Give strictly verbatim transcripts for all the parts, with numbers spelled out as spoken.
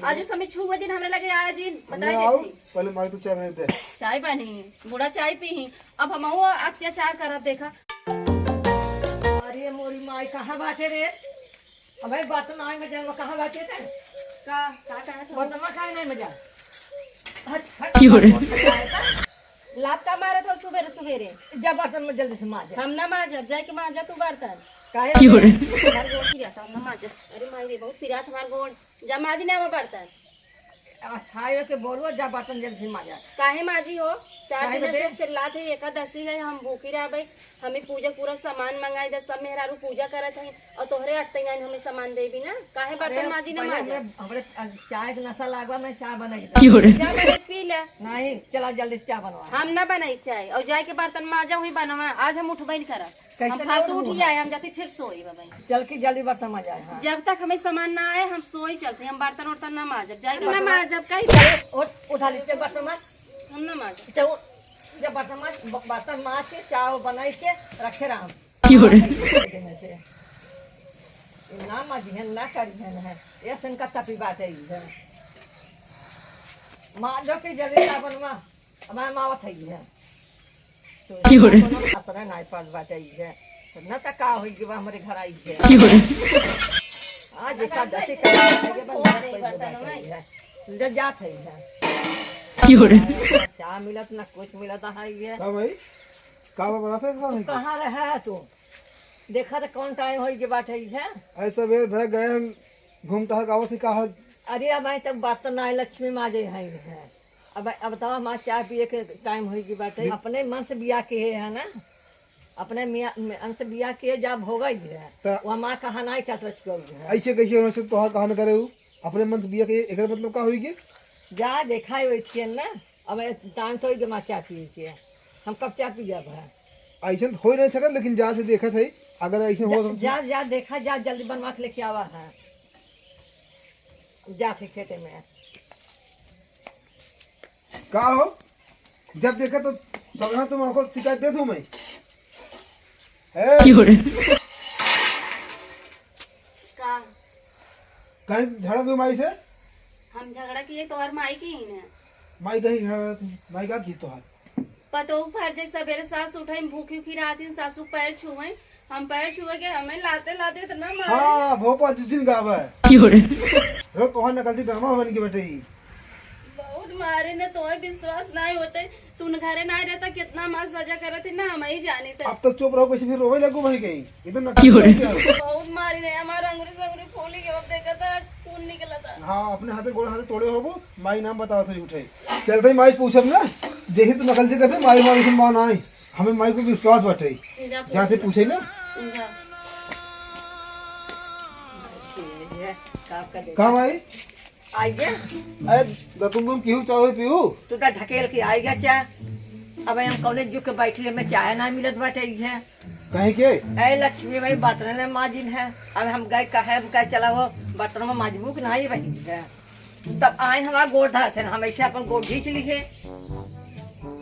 आज उस समय छुआ जिन हमरे लगे आया जिन, बताई देती। पहले माई तू चाय बना दे। चाय बनी, बूढ़ा चाय पी ही। अब हम वो अत्याचार करब, देखा। अरे मोरी माई, कहाँ बाटे रे? अबे बर्तन आए में जाए, कहाँ बाटे ते? का, का कहा था? बर्तन में काहे नहीं मजा? हट, हट। क्यों रे? लात का मारत हो सुबेरे सुबेरे? जा बर्तन में जल्दी से माजा। हम ना माजब, जाए के माजा तू बर्तन। काहे? क्यों रे? हमार गोड़ पिरात, हम ना माजब। अरे माई रे, बहुत पिरात हमार गोड़। जा माजी ना बर्तन। अस्थाई के बोलबो, जा बर्तन जल्दी से माजा। काहे माजी हो? चार काहे दिन से बदे? चिल्लात है, एकादशी है, हम भूखी रहबे, हमें पूजा पूरा सामान मंगाई दे, सब मेहरारू पूजा करत है, और तोहरे अटते नहीं हमें सामान देबी ना, काहे बर्तन अरे, माजी ना पहले माजा? हमरे, हमरे, अ, चाय के नशा लागवा, मैं चाय बनाई दे। क्यों रे? चाय बना पी ले। नहीं, चला जल्दी से चाय बनवा। हम ना बनाई चाय, और जाए के बर्तन माजा हुई बनवा, आज हम उठबे नहीं करब। कैसे हम फालतू नहीं उठी उठबू? आए, हम जाती फिर सोई बाबा। चल के जल्दी बर्तन माजा, हाँ। जब तक हमें सामान ना आए, हम सोई चलते, हम बर्तन उर्तन ना माजब, जाए के ना बर्तन माजब, कहीं चल, उठ, उठा ली, चल बर्तन माज। हम ना माजब। चल, उठ, जब बर्तन माज, ब-, बर्तन माज के, चाय बनाई के, रखे रहा। क्यों रे? ना माजिहन, ना करिहन है, ये सिनका तपी बात है, ये है। माजो के जल्दी चाय बनवा, हमारे मावत है, ये है। क्यों रे? कोनो असरा नाई पड़ल बाटे इहे। न त का होई कि बा हमरे घर आई है। क्यों रे? आज एकादशी का ये बन कोई बुझा के है। जब जात है इहे। क्यों रे? चाह मिलत ना कुछ मिलत है इहे। का भाई? का बा बनाते हैं, का तू नहीं? कहाँ रहा है तू? देखा तो कौन टाइम होई के बात है इहे? ऐसा बेर भर गए हम घूमता है, गाँव से कहा। अरे अब आई तक बात तो ना लक्ष्मी माँ जे है इहे। अब, अब तब हमार चाय पिए के टाइम होई गई बाटे। जी। अपने मन से बियाह किहे है ना, अपने मियाँ, मन से बियाह किहे जा भोगई है। त वो हमार कहा नाई का सच कहू है। ऐसे कैसे होने से तोहार कहा न करे उ? अपने मन से बियाह के एकर मतलब का होई के? जा देखा है वही ना, अब टाइम तो होई गई हमार चाय पिए के, हम कब चाय पी जाब है? ऐसे तो हो ही नहीं सकत, लेकिन जा से देखत है, अगर ऐसे हो जा, सकत जा, जा देखा, जा जल्दी बनवा के लेके आवा है, जा से खेते में। का हो? जब देखा तो सगना तुम हमको शिकायत दे दूं मैं। ए! क्यों रे? का? कहीं झगड़ा दूं माई से? हम झगड़ा किए तोहर माई की ही ना। माई कहीं झगड़ा तू? माई का की तोहार? पतोहू फर जे सबेरे सास उठाई, भूखी उखी रहती, सासू पैर छुए, हम पैर छुए के हमें लाते लाते इतना मारे। हाँ, भोपा जिस दिन गावा है। क्यों रे? रो तोहार नकल दी ड्रामा बन के बैठे ही। बहुत मारे ने, तोहे विश्वास नाई होते, तू न घरे नाई रहता, कितना मार सजा करत है ना, हम ही जानी थे। अब तो चुप रहो, कैसे फिर रोवे लगो वहीं कहीं। इधर नकल क्यों रे? करके आओ। बहुत मारे ने, हमारा अंगुरी से अंगुरी फूली के, अब देखा था, खून निकला था। हाँ, अपने हाथे गोड़ हाथे तोड़े होबो, माई नाम बताओ थे उठे। चल भाई, माई पूछब ना, जैसे तू नकल से करते, माई मार सुनवा ना आई। हमें माई को विश्वास बाटे। जा पूछ जाते ले। पूछे ना। जा। का का देखा? का माई? आइए। अरे, तुम, तुम पीहू चाहो पीहू? तू तो ढकेल के आइगा क्या? अब हम कौने जुग के बैठी, हमें चाय ना मिलत बाटे, ये। कहीं के? ए लक्ष्मी भाई, बर्तन ने माजिन है। अब हम गए कहे, हम कहे, "चला वो बर्तन में माजबू के नहीं रही है।" तब आए हमारा गोड़ धरत है, हम ऐसे अपन गोड़ घींच लिए।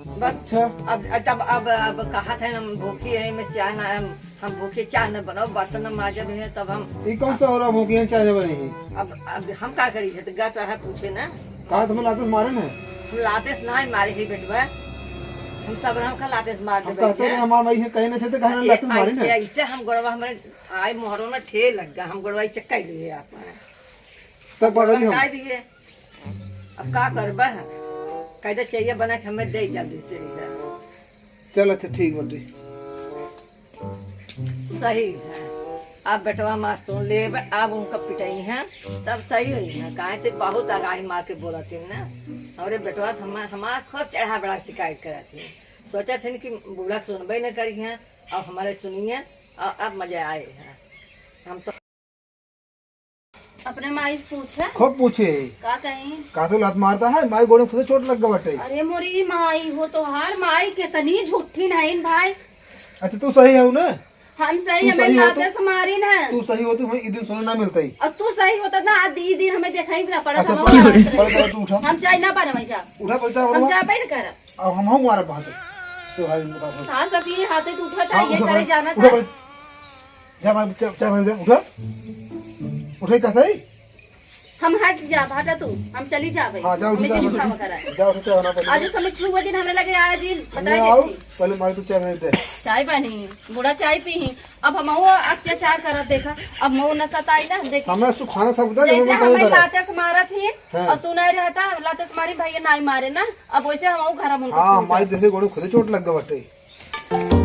बस। अच्छा। अब, तब अब, अब कहा था, "हम भूखी है, मैं चाय ना, हम, हम भूखी चाय न बनाओ, बर्तन न माजब है," तब हम ई कौन सा हो रहा, भूखी है, चाय न बनाई है? अब, अब हम का करी, तो गत है पूछे ना। कहा तुम्हें लाते से मारे ना? हम लाते से ना मारे ही बेटवा, हम सब रंग का लाते से मार हम देबे कहते हैं। रहे, हमार माई है, कहीं ना छेते, कहे ना ए, लाते से मारे ना। ऐसे, ऐसे हम गोड़वा हमारे आए मोहरों में ठे लग गया, हम गोड़वा चक्का ही लिए आप। तब पकड़ ली हम। हटाई दिए। अब का करबा है? कायदा चाहिए बना के हमें दे जल्दी से इधर। चल अच्छा ठीक बाटे। सही है। अब बेटवा मार सुन लेब, अब उनका पिटाई है, तब सही हुई है। काहे ते बहुत आगाही मार के बोलत है ना। हमरे बेटवा से हमार, हमार खूब चढ़ा बढ़ा के शिकायत करत है। सोचत है कि बूढ़ा सुनबे न करी है, अब हमारे सुनिए, अब, अब मजा आए है। हम तो अपने माई से पूछे? खूब पूछे। का कहीं? काहे लात मारता है? माई गोड़े खुदे चोट लग गवा बाटे। अरे मोरी माई हो, तोहार माई कितनी झूठी नहीं भाई। अच्छा, तू सही है ना? हम सही, तू हमें सही हो तो, लाते से मारी ना। तू सही हो तो हमें ई दिन सोना ना मिलता ही। और तू सही होता ना, आज ई दिन हमें देखा ही ना पड़ा अच्छा, था, पहले, हम पहले तू उठा। हम चाय ना पाना वैसा। उठा, पहले चाय हम बनवा। चाय पे कर। अब हम, हम मारा बात। तो भाई, बताओ। हाँ, सब ये हाथे तो उठा था, हाँ, ये उठा करे पहले, जाना उठा था। पहले। जा भाई, चाय, चाय बना दे, उठा। उठा, कहता है? हम हट जाब, हटा तू, हम चली जाबे। हाँ, जाओ, हमें जाओ, जिन जाओ। उठावा करा। जाओ, उठावा ना पहले। आज समय छू बजे हमरा लगे आया जी, बताए ना, आओ, देती। पहले मारे तो चाय में दे। चाय बनी, बूढ़ा चाय पी ही। अब हम वो अत्याचार करत देखा, अब मऊ नशा ताई ना देख। समय सु खाना सब उधर, जैसे हम हमें उधर है। लाते से मारत ही, हाँ। और तू नहीं रहता, लाते से मारी भैया नहीं मारे ना, अब वैसे हम वो घर में हाँ, माई देखे गोड़े खुदे चोट लग गए बटे।